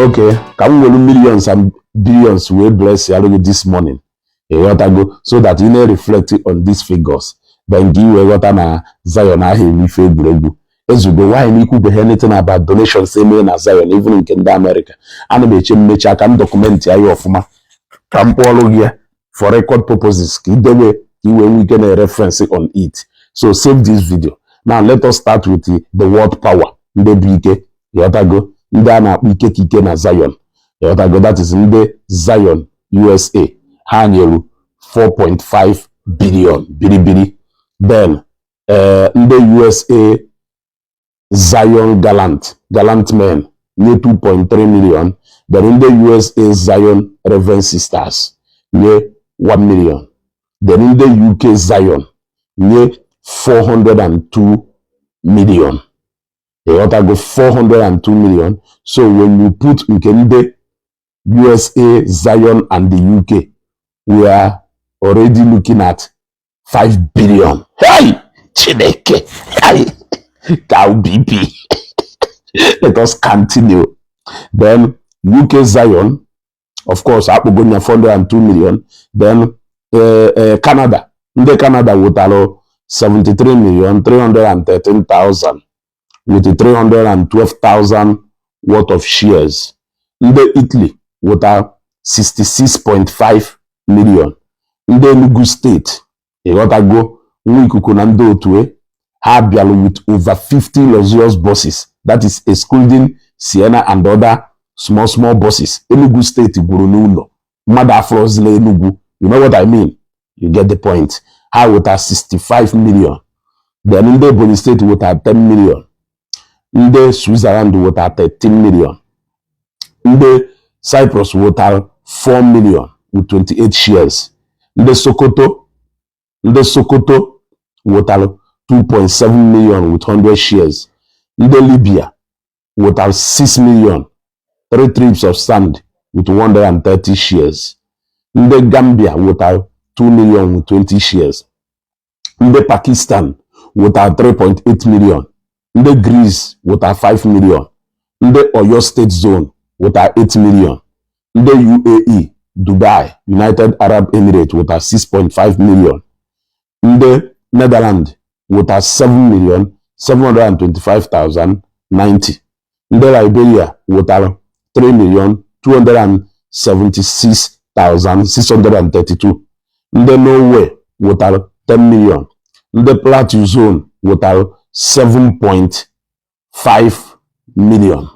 Okay, ka m were millions and billions wee bless ya gị this morning, ịghọtago, so that ị na-reflect on these figures, then gị wee ghọta na Zion ahụ eme ife egwuregwu. Ezugo nwaanyị na ikwubeghị anything about donations eme na Zion, even nke ndị Amerịka. Ana m eche mmechi aka m document ya ọfụma ka m kpọọrọ gị ya for record purposes, ka idebe, ka i wee nwee ike na reference on it. So save this video. Now let us start with the world power, ndị bụ ike, ịghọtago, ndị a na-akpọ ike ka ike na Zion, ịghọtago. That is ndị Zion USA. Ha nyere 4.5 billion biribiri. Then ndị USA Zion Gallant Men nye 2.3 million. Then ndị USA Zion Reverend Sisters nye 1 million. Then ndị UK Zion nye 402 million, ịghọtago, 402 million. So when you put nke ndị USA Zion and the UK, we are already looking at 5 billion. Hey, Chineke, hey, cow BP. Let us continue. Then UK Zion, of course, akpọgo ya 402 million. Then Canada, ndị Canada wetara 73 million 313,000 with 312,000 worth of shares. Ndị Italy wetara 66.5 million. Ndị Enugu Steeti, ịghọtago, nwa ikuku na ndị otu ha bịalụ with over 50 luxurious buses, that is excluding Sienna and other small small buses. Enugu Steeti gwuru n'ụlọ mmadụ afrozila Enugu. You know what I mean, you get the point. Ha weta 65 million. Then ndị Ebonyi Steeti weta 10 million. Ndị Switzerland weta 13 million. Ndị Cyprus wetara 4 million with 28 shares. Ndị Sokoto wetara 2.7 million with 100 shares. Ndị Libya wetara 6 million, 3 trips of sand with 130 shares. Ndị Gambia wetara 2 million with 20 shares. Ndị Pakistan wetara 3.8 million. Ndị Greece wetara 5 million. Ndị Oyo State Zone wetara 8 million. Ndị UAE, Dubai, United Arab Emirates wetara 6.5 million. Ndị Netherlands wetara 7 million 725,090. Ndị Liberia wetara 3 million 276,632. Ndị Norway wetara 10 million. Ndị Plateau Zone wetara 7.5 million.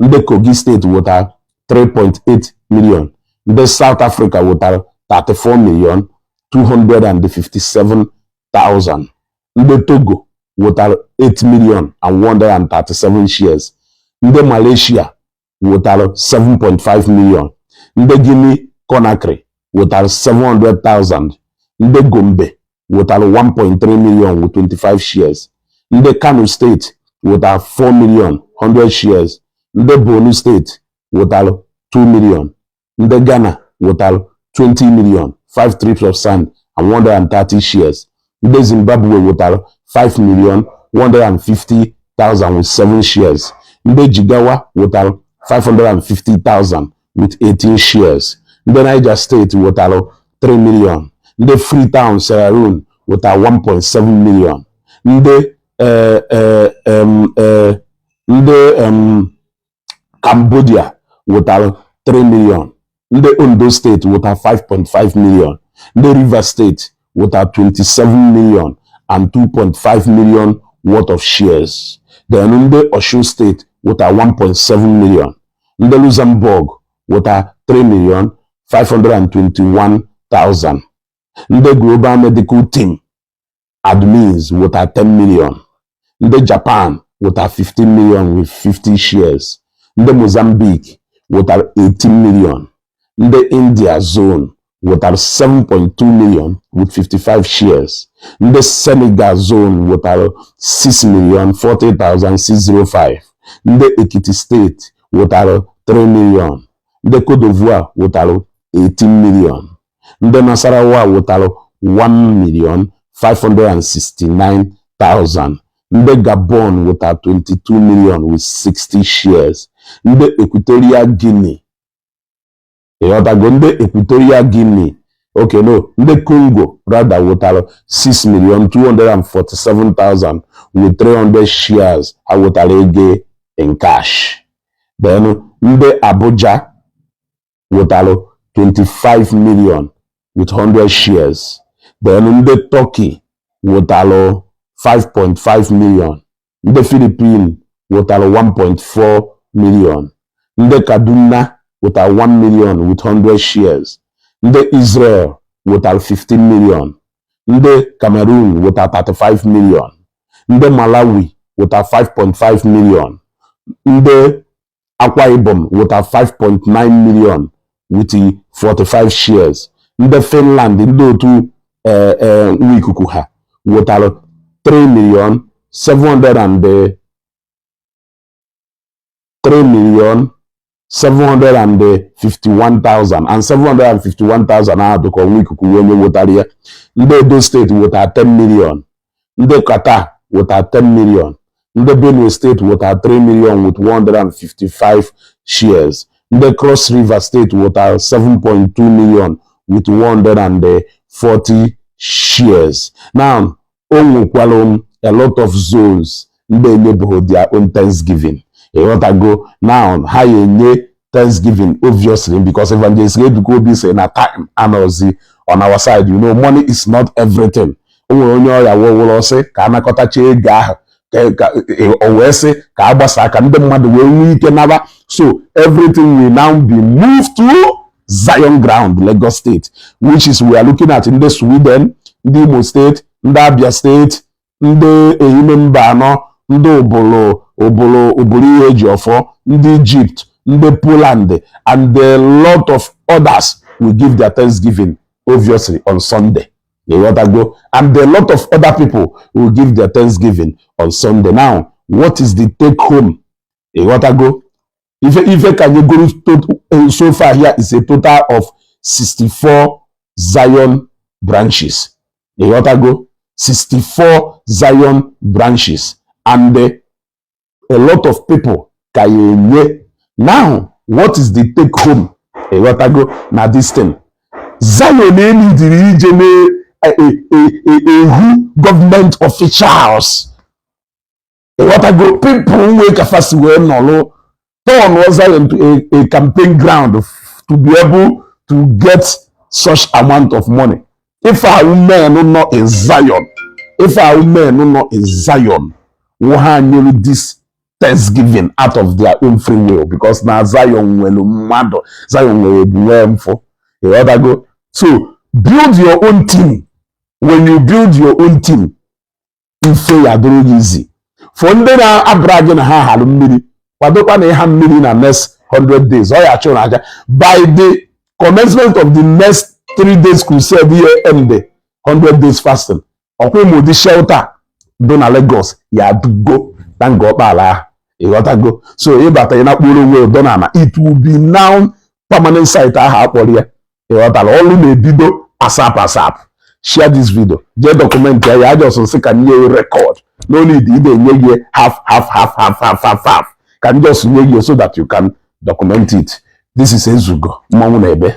Ndị Kogi Steeti wetara 3.8 million. Ndị South Africa wetara 34 million 257,000. Ndị Togo wetara 8 million and 137 shares. Ndị Malaysia wetara 7.5 million. Ndị Guinea Conakry wetara 700,000. Ndị Gombe wetara 1.3 million with 25 shares. Ndị Kano Steeti wetara 4 million 100 shares. Ndị Borno Steeti wetara 2 million. Ndị Ghana wetara 20 million, 5 trips of sand and 130 shares. Ndị Zimbabwe wetara 5 million 150,000 with 7 shares. Ndị Jigawa wetara 550,000 with 18 shares. Ndị Niger Steeti wetara 3 million. Ndị Freetown, Sierra Leone wetara 1.7 million. Ndị Cambodia wetara 3 million. Ndị Ondo Steeti wetara 5.5 million. Ndị Rivers Steeti wetara 27 million and 2.5 million worth of shares. Then ndị Osun Steeti wetara 1.7 million. Ndị Luxembourg wetara 3 million 521,000. Ndị Global Medical Team admins wetara 10 million. Ndị Japan wetara 15 million with 50 shares. Ndị Mozambique wetara 18 million. Ndị India Zone wetara 7.2 million with 55 shares. Ndị Senegal Zone wetara 6 million 40,605. Ndị Ekiti Steeti wetara 3 million. Ndị Cote d'Ivoire wetara 18 million. Ndị Nasarawa wetara 1 million 569,000. Ndị Gabon wetara 22 million with 60 shares. Ndị Equatorial Guinea, ịghọtago, ndị Equatorial Guinea, okay, no, ndị Congo rather, wetara 6,247,000 with 300 shares. Ha wetara ego in cash. Then ndị Abuja wetara 25 million with 100 shares. Then ndị Turkey wetara 5.5 million. Ndị Philippines wetara 1.4 million. Ndị Kaduna wetara 1 million with 100 shares. Ndị Israel wetara 15 million. Ndị Cameroon wetara 35 million. Ndị Malawi wetara 5.5 million. Ndị Akwa Ibom wetara 5.9 million with 45 shares. Ndị Finland, ndị otu nwa ikuku ha, wetara 3 million 700 and 3 million 751,000 and 751,000 ahụ dịka ọnwa ikuku wee onye wetara ya. Ndị Edo Steeti wetara 10 million. Ndị Qatar wetara 10 million. Ndị Benue Steeti wetara 3 million with 155 shares. Ndị Cross River Steeti wetara 7.2 million with 140 shares. Now, o nwekwara a lot of zones ndị enyebeghị their own thanksgiving, ịghọtago. Now ha ya enye thanksgiving, obviously, because Evangelist Ebuka Obi say na time anọzi on our side. Money is not everything. O nwere onye ọya wụrụ sị ka anakọtacha ego ahụ ka o wee sị ka a gbasa ka ndị mmadụ wee nwee ike naba. So everything will now be moved to Zion ground, Lagos State, which is we are looking at ndị Sweden, ndị Imo State, ndị Abia State, ndị Ehime Mba Anọ, ndị Ụbụlụ Ụbụlụ Ụbụlụ ihe eji ọfọ, ndị Egypt, ndị Poland and a lot of others will give their thanksgiving, obviously, on Sunday, ịghọtago. And a lot of other people will give their thanksgiving on Sunday. Now, what is the take home? Ịghọtago, ife ka anyị goro so far here is a total of 64 Zion branches, ịghọtago, 64 Zion branches, and a lot of people ka ya enye. Now, what is the take home, ịghọtago, na this thing? Zion enidiri ije na ehu government officials, ịghọtago, people nwee kafasi wee nọlụ turn Zion to a campaign ground to be able to get such amount of money. If our men nọ in Zion, if our men nọ in Zion wụ ha nyere this thanksgiving out of their own free will, because na Zion nwere mmadụ, Zion nwere ebu nwee mfụ, ịghọtago. So build your own team. When you build your own team, ife ya dụrụ gị easy. For ndị na-abara gị na ha harụ mmiri, kwadokwa na ịha mmiri na next 100 days ọ ya achụ na aja. By the commencement of the next 3 days crusade here, end the 100 days fasting, ọkwa ụmụ ụdị shelter dị na Lagos ya dugo na nga ọkpala ahụ, ịghọtago. So ịbata ị na-akpụrụ onwe ụdọ na ana, it will be now permanent site ahụ akpọrọ ya, ịghọtara. Ọrụ na-ebido asap asap. Share this video, jee document ya. Ya just nsị ka nye record. No need ị na-enye gị half half half half half half half, ka m just nye gị so that you can document it. This is Ezugo mmanwụ na ebe.